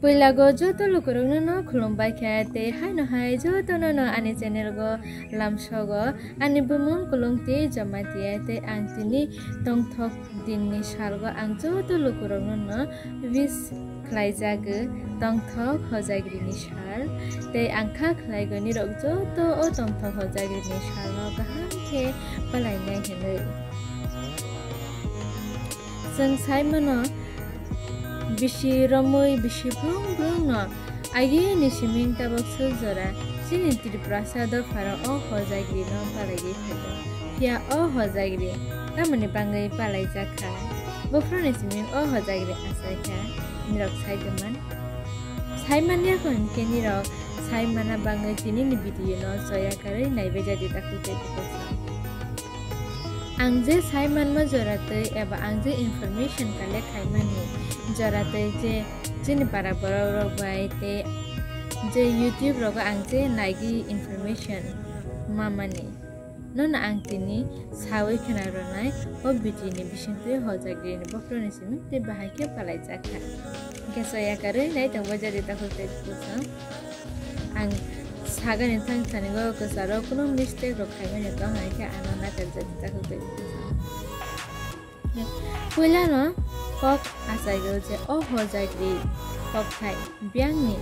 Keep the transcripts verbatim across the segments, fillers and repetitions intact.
Puila go joto lukurokno no khulumbai kha, tei haino hai jotono no ani channel go lamsogo. Ani bumung Kulungti Jamatia, tei ang tini tongthok dinni salgo ang joto lukurokno no wish khlaijago tongthok hojagrini sal. Tei ang kha khlaigo nirok joto o tongthok hojagrini salno kaham khe palainai hinwi. Chwng sai mano, bisi romwi, bisi blung blung no agi ni siming tabok swk jora chini Tiprasa dopharo o hojagri no palaiwi phaio. Phiya o hojagri tamoni bangwi palaijak kha? Buphuruni siming o hojagri achai kha, nirok sai tongman. Sai manya kho hinkhe nirok sai mana bangwi tini ni video no choya karwi naibai jadi takhuk tei bukhuk sa. Ang je sai manma joratwi eba ang je information collect khaimani joratwi je chini para borok rok bai tei je YouTube rogo ang je naigi information mamani. Nono ang tini sawi khna rwnai o video ni bisingtwi hojagri ni bokhorokni siming tei bahai khe palaijak kha. Hinkhe choya karwi nai tongbai jadi takhuk tei bukhuk sa. Ang sagani thang thani go kwcharo kuno mistake rok khaimani tong, hai khe ano nakarjak takhuk tei. Puilano kok achaigo je o hojagri kokthai biyangni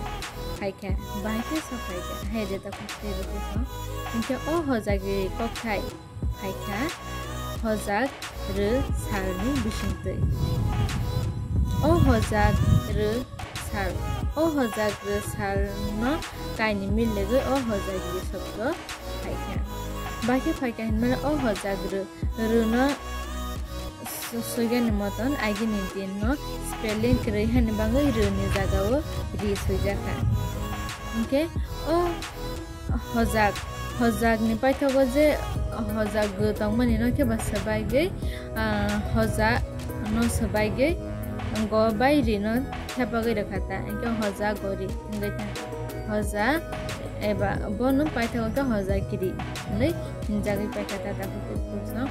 phaikha, bahai khe sok phaikha, hai de takhuk tei bukhuk sa. Hinkhe o hojagri kokthai phaikha hojak rw salni bisingtwi. O hojak rw sal, o hojak rw salno kaini milegwi o hojagri sobdo phaikha. Bahai khe phaikha hinmano o hojak rw, rwno su-, suigani moton agini dinno spelling kwrwi hani bagwi rwni jagao ri suijakha. Hinkhe o hojak, hojakni paithago je hojak gw tongmani no khe ba swbaigwi, ah, hoja no swbaigwi go bai ri no thepagwi rwkha ta, hinkhe hoja gori wngwi tha. Hoja eba bono paithago khe hojagri hinwi hinjagwi paikha ta takhuk tei bukhuk sa.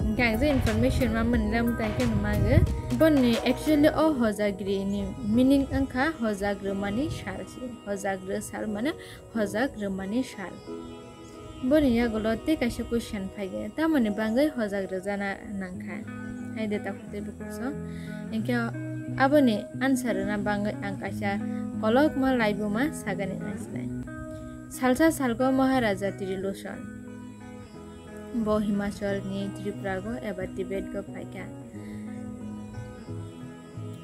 Hinkhe ang je information mamani lamta khe no mago. Boni actually o hojagri ni meaning wngkha hojak rwmani sal se. Hojak rw sal mane hojak rwmani sal. Boni yagulo tei kaisa question phaigo, tamoni bagwi hojak rwjana nangkha? Hai de takhuk tei bukhuk sa. Hinkhe aboni answer rwna bagwi ang kaisa kolokma laibuma sagani naisinai. Salsa salgo Maharaja Triloson. Bo Himachal ni Tripura go eba Tibet go phaikha.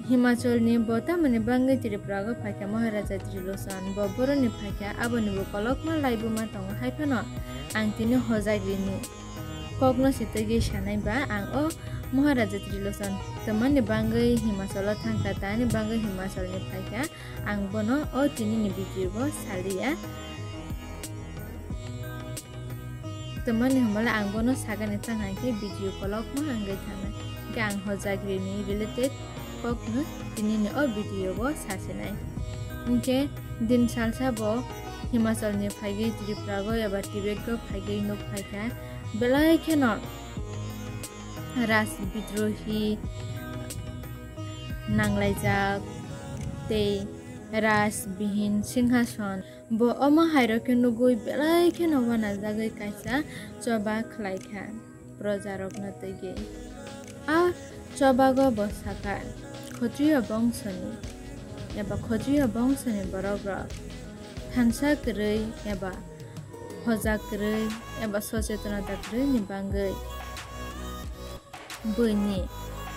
Himachal ni bo tamoni bagwi Tripura go phaikha Maharaja Triloson. Bo boroni phaikha, aboni bo kolokma laibuma tongo. Hai phano ang tini hojagri ni kokno se twiwi sanai ba, ang o Maharaja Triloson tamani bagwi Himachal o thangkha, tani bagwi Himachal ni phaikha, ang bono o tini ni video bo saliya. Tamani hwnba le ang bono sagani tang hai khe video kolokma wngwi thangnai. Hinkhe ang hojagri ni related kokno tini ni o video o sasinai. Hinkhe din salsa bo Himachal ni phaigwi Tripura go eba Tibet go phaigwi nuk phaikha. Belai kheno Raj bidrohi nanglaijak tei Raj bihin singhason. Bo omo hairok khe nugwi belai kheno uanajagwi kaisa choba khlai kha projarokno twigwi. A chobago bo sakha, Khotriyo bongsoni eba Khotriyo bongsoni borokrok thansa kwrwi eba hojak kwrwi eba sochetonata kwrwini bagwi buini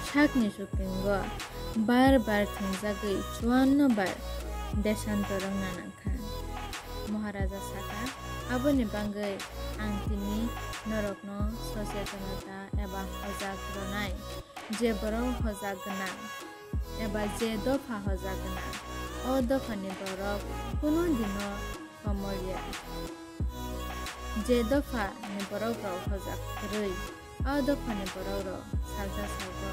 sakni sukingo bar bar thwngjagwi chuanno bar desantor wngna nangkha. Maharaja sakha, "Aboni bagwi ang tini norokno sochetonata eba hojak rwnai, je borok hojak gwnang eba je dopha hojak gwnang, o dophani borok kunu dino komorya. Je dophani borok rok hojak kwrwi, o dophani borok rok salsa salgo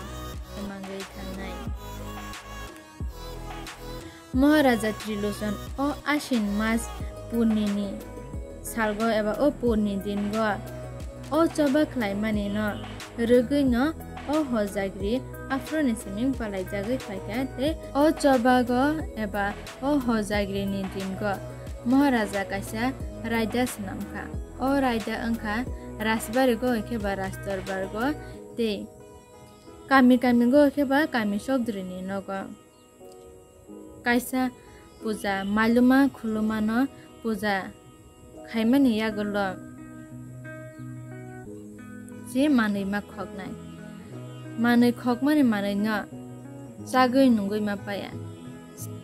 kwmangwi thangnai." Maharaja Triloson o Ashin mas purnini salgo eba o purni dingo o choba khlaimani no rwgwi no o hojagri Aphuru ni simi palaijagwi phaikha tei o chobago eba o hojagri ni dingo Maharaja kaisa raida swnamkha. O raida wngkha Rajbari go khe ba Rajdorbar go tei kami kami go khe ba kami chokdri ni nogo. Kaisa puja, maluma khulumano puja khaimani yagulo je manwi ma khoknai. Manwi khokmani manwino chagwi nungwi ma paya.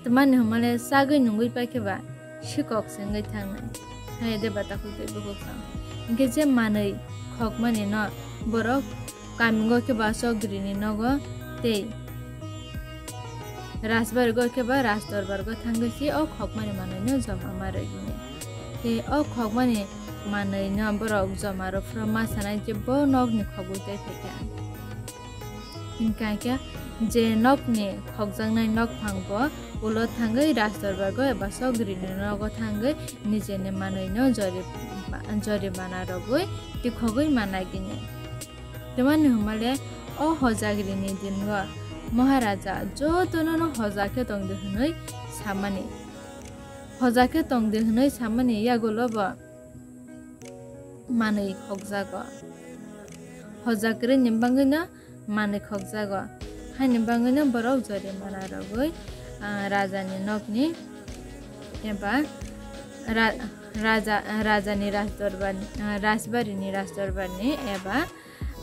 Tamani hwnmale chagwi nungwi paikhe ba sikok se wngwi thangnai. Hai de bata khuk tei bukhuk sam. Hinkhe je manwi khokmani no borok kamingo khe ba chokdri ni nogo tei Rajbari go khe ba Rajdorbar go thangwi si o khokmani manwino joma ma rwgwini. Tei o khokmani manwino borok joma rw phuru ma sanai je bo nokni khogwi tei phaikha. Hinkha khe je nokni khokjaknai nokphang bo ulo thangwi Rajdorbar go eba chokdri ni nogo thangwi nijeni manwino jori-, jorimana rwgwi tikhogwi ma nagini. Tamani hwnmale o hojagri ni dingo Maharaja jotono no hojak khe tongdi hwnwi samani. Hojak khe tongdi hwnwi samani yagulo bo manwi khokjago. Hojak kwrwi ni bagwi no manwi khokjago. Haini bagwi no borok jorimana rwgwi, ah, raja ni nokni eba ra-, raja, raja ni rajdorbar, ah, Rajbari ni rajdorbar ni eba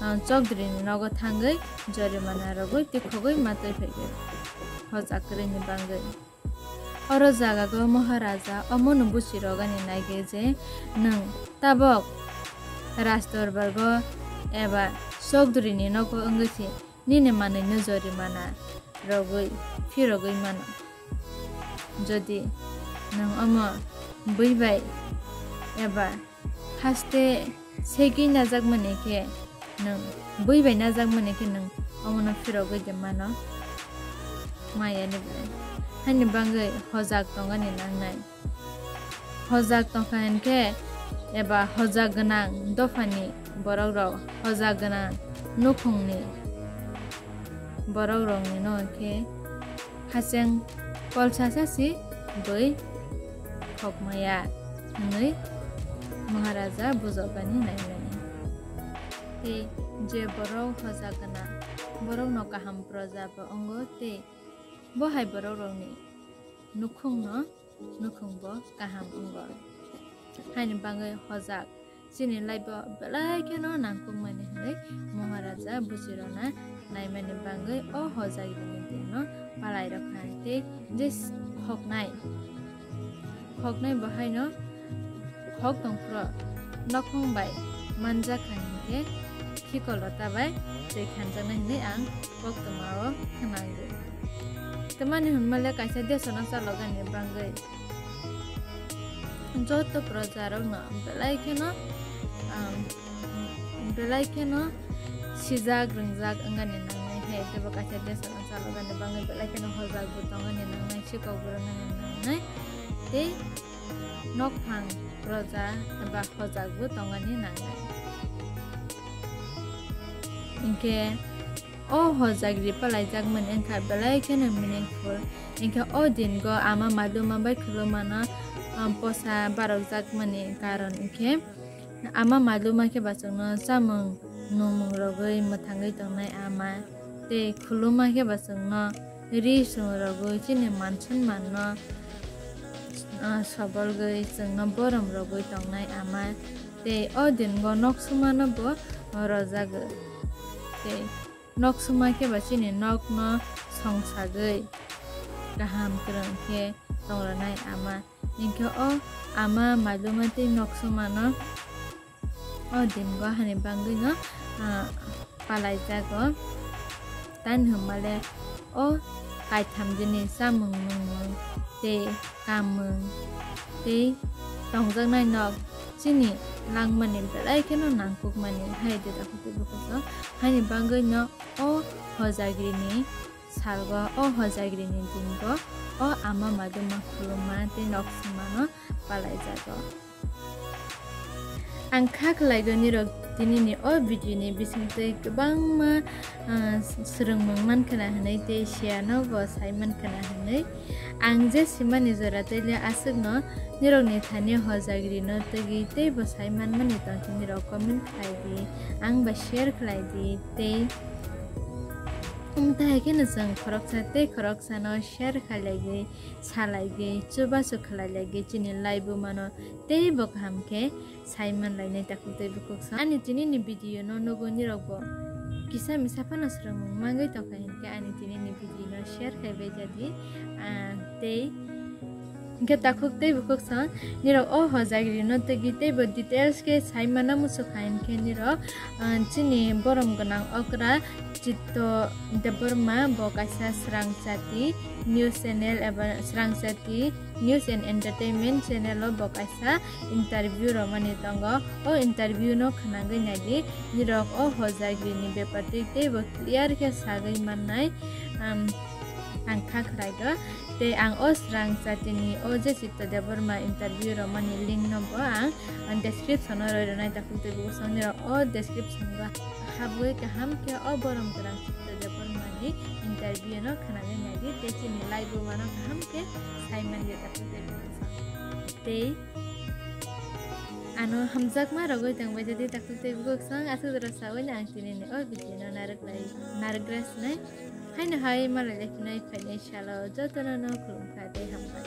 ah, chokdri ni nogo thangwi jorimana rwgwi tikhogwi ma twi phaikha hojak kwrwi ni bagwi. Oro jagago Maharaja omono buchi rwgani naikhe je nwng tabok Rajdorbar go eba chokdri ni nogo wngwi si nini manwino jorimana rwgwi phirogwi mano. Jodi nwng omo bui bai eba haste segwi najakmani khe nwng, bui bai najakmani khe nwng omono phirogwi de mano. Maya ni belai. Haini bagwi hojak tongani nangnai. Hojak tongkha hinkhe eba hojak gwnang dophani borok rok, hojak gwnang nukhungni borok rokni no khe hacheng kolsa sa si bui khokmaya hwnwi Maharaja bujokani naimani. Tei je borok hojak gwnang, borokno kaham proja bo wngo tei bo hai borok rokni nukhung no nukhung bo kaham wngo. Haini bagwi hojak chini life o belai kheno nangkukmani hwnwi Maharaja buchirokna naimani bagwi o hojagrini dinno palai rwkha tei je khoknai, khoknai bo haino khok tongphuru nokhong bai manjakha hinkhe khikolota bai twi khanjaknai hwnwi ang koktwmao khwnangdi. Tamani hwnmale kaisa desona chalokani bagwi joto projarokno belai kheno, um, belai kheno sijak rwngjak wngani nangnai hai, teibo kaisa desona chalokani bagwi belai kheno hojak bo tongani nangnai, sikok bo rwnani nangnai, tei nokphang proja eba hojak bo tongani nangnai. Hinkhe o hojagri palaijakmani wngkha belai kheno meaningful. Hinkhe o dingo ama maluma bai khulumano, um, posa barokjakmani karon hinkhe ama maluma khe bachwkno chamung nungmung rogwi mwthangwi tongnai ama, tei khuluma khe bachwkno ri sung rogwi chini man-sonmanno, uh, sobolgwi chwngno borom rogwi tongnai ama, tei o dingo noksumano bo rojago. Tei noksuma khe ba chini nokno songsagwi kaham kwrwng khe tongranai ama. Hinkhe o ama maluma tei noksumano o dingo hani bagwino, ah, palaijago. Tani hwnmale o kaitham dini chamung nungmung tei kamung tei tongjaknai nok chini langmani belai kheno nangkukmani hai de dakhuk tei bukhuk song. Haini bagwino o hojagrini salgo, o hojagrini dingo o ama maluma khuluma tei noksumano palaijago. Ang kha khlaigo nirok tinini o video ni bisingtwi kwbangma, ah, swrwngmung mankha na hwnwi tei siya no bo sai mankha na hwnwi. Ang je simani jora tei le aswkno nirokni thani hojagri no twgwi tei bo sai manmani tongkhe nirok comment khlai di, ang bai share khlai di tei Umtahai kheno chwng khoroksa tei khoroksano share khlaigwi, salaigwi, chubachu khlailagwi chini laibumano teibo kaham khe sai manlainai takhuk tei bukhuk song. Ani tinini video no nugo nirokbo kisa misa phano swrwngmung mangwi tongkha hinkhe ani tinini video no share khai bai jadi, ah, tei Hinkhe takhuk tei bukhuk song nirok o hojagri no twgwi teibo details khe sai mana muchukha hinkhe nirok, ah, chini borom gwnang okra Chitto Debbarma bo kaisa Srang Chati news channel eba Srang Chati news and entertainment channel o bo kaisa interview romani tongo. O interview no khwnagwi naidi nirok o hojagri ni bepar twi teibo clear khe sagwi mannai, um, ang kha khlaigo. Tei ang o Srang Chatini o je Chitto Debbarma interview romani link no bo ang, ang description o roi rwnai takhuk tei bukhuk song nirok o description o habwi kaham khe o borom gwnang Chitto Debbarma ni interview no khwnagwi naidi tei chini laibuma no kaham khe sai manya takhuk tei bukhuk song. Tei ano hamjakma rogwi tongbai jadi takhuk tei bukhuk song aswk jora sawi no ang tinini o video no narwk lai narwk gra sinai. Haino hai malai lai phinai phainai salo jotono no khulumkha tei hambai.